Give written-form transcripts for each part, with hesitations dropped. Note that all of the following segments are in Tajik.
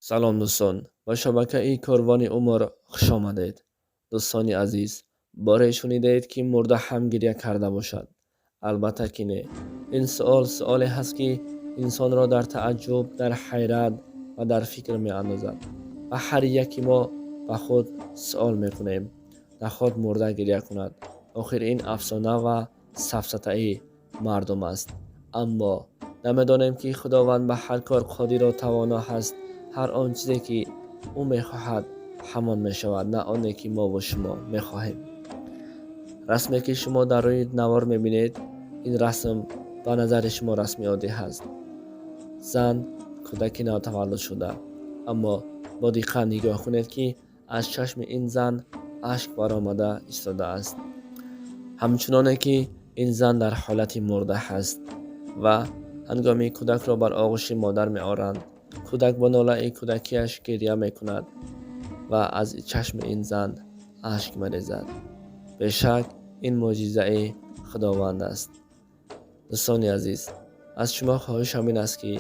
Салом, дӯстон, ба шабакаи Корвони Умр хуш омадед. Дӯстони азиз, боре шунидаед, ки мурда ҳам гиря карда бошад? Албатта ки не. Ин суол суоле ҳаст, ки инсонро дар тааҷҷуб, дар ҳайрат ва дар фикр меандозад ва ҳар яки мо ба худ суол мекунем: наход мурда гиря кунад? Охир ин афсона ва сафсатаи мардум аст. Аммо намедонем, ки Худованд ба ҳар кор қодиру тавоно ҳаст. Ҳар он чизе, ки ӯ мехоҳад, ҳамон мешавад, на оне, ки мову шумо мехоҳем. Расме, ки шумо дар рӯи навор мебинед, ин расм ба назари шумо расми оддӣ ҳаст: зан, кӯдаки навтаваллудшуда. Аммо бо диққат нигоҳ кунед, ки аз чашми ин зан ашк баромада истодааст, ҳамчуноне ки ин зан дар ҳолати мурда ҳаст. Ва ҳангоми кӯдакро бар оғӯши модар меоранд, кӯдак бо нолаи кӯдакиаш гиря мекунад ва аз чашми ин зан ашк мерезад. Бешак, ин мӯъҷизаи Худованд аст. Дӯстони азиз, аз шумо хоҳишам ин аст, ки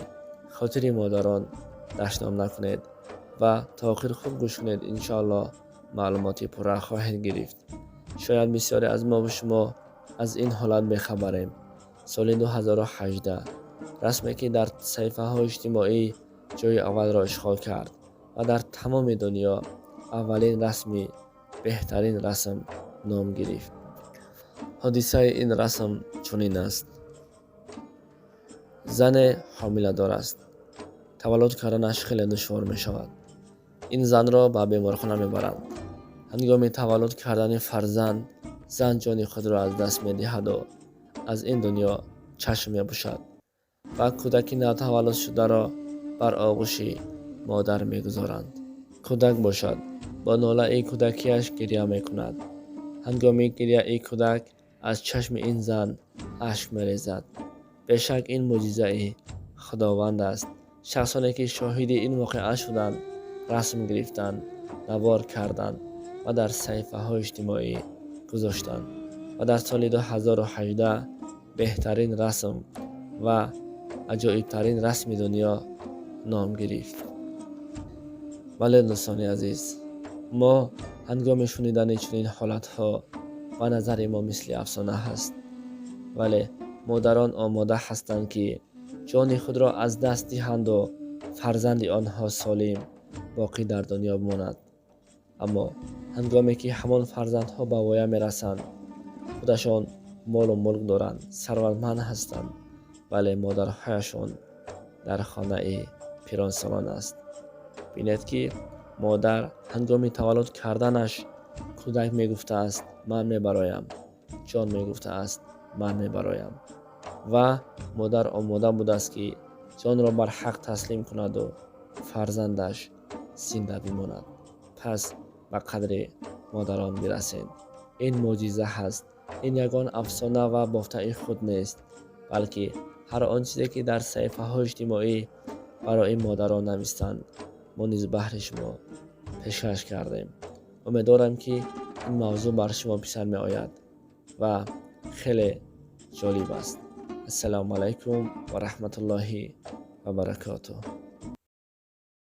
хотири модарон дашном накунед ва то охир хуб гӯш кунед. Иншоаллоҳ, маълумоти пурра хоҳед гирифт. Шояд бисёре аз мову шумо аз ин ҳолат бехабарем. Соли 2018 расме, ки дар саҳифаҳои иҷтимоӣ ҷои аввалро ишғол кард ва дар тамоми дунё аввалин расми беҳтарин расм ном гирифт. Ҳодисаи ин расм чунин аст: зане ҳомиладор аст, таваллуд карданаш хеле душвор мешавад. Ин занро ба беморхона мебаранд. Ҳангоми таваллуд кардани фарзанд зан ҷони худро аз даст медиҳаду аз ин дунё чашм мепӯшад ва кӯдаки навтаваллудшударо бар оғӯши модар мегузоранд. Кӯдак бошад, бо нолаи кӯдакиаш гиря мекунад. Ҳангоми гиряи кӯдак аз чашми ин зан ашк мерезад. Бешак, ин мӯъҷизаи Худованд аст. Шахсоне, ки шоҳиди ин воқеа шуданд, расм гирифтанд, навор карданд ва дар саҳифаҳои иҷтимоӣ гузоштанд ва дар соли 2018 беҳтарин расм ва аҷоибтарин расми дунё ном гирифт. Вале, дӯстони азиз, мо ҳангоми шунидани чунин ҳолатҳо ба назари мо мисли афсона ҳаст. Вале модарон омода ҳастанд, ки ҷони худро аз даст диҳанду фарзанди онҳо солим боқӣ дар дунё бимонад. Аммо ҳангоме ки ҳамон фарзандҳо ба воя мерасанд, худашон молу мулк доранд, сарватманд ҳастанд, вале модарҳояшон дар хонаи пиронсолон аст. Бинед, ки модар ҳангоми таваллуд карданаш кӯдак мегуфтааст: «Ман мебароям ҷон», мегуфтааст: «Ман мебароям». Ва модар омода будааст, ки ҷонро бар ҳақ таслим кунаду фарзандаш зинда бимонад. Пас ба қадри модарон бирасед. Ин мӯъҷиза ҳаст. Ин ягон афсона ва бофтаи худ нест, балки ҳар он чизе, ки дар саҳифаҳои иҷтимоӣ барои модарон навистанд, мо низ баҳри шумо пешкаш кардем. Умедворам, ки ин мавзӯъ бар шумо писанд меояд ва хеле ҷолиб аст. Ассалому алайкум ва раҳматуллоҳи ва баракотуҳ.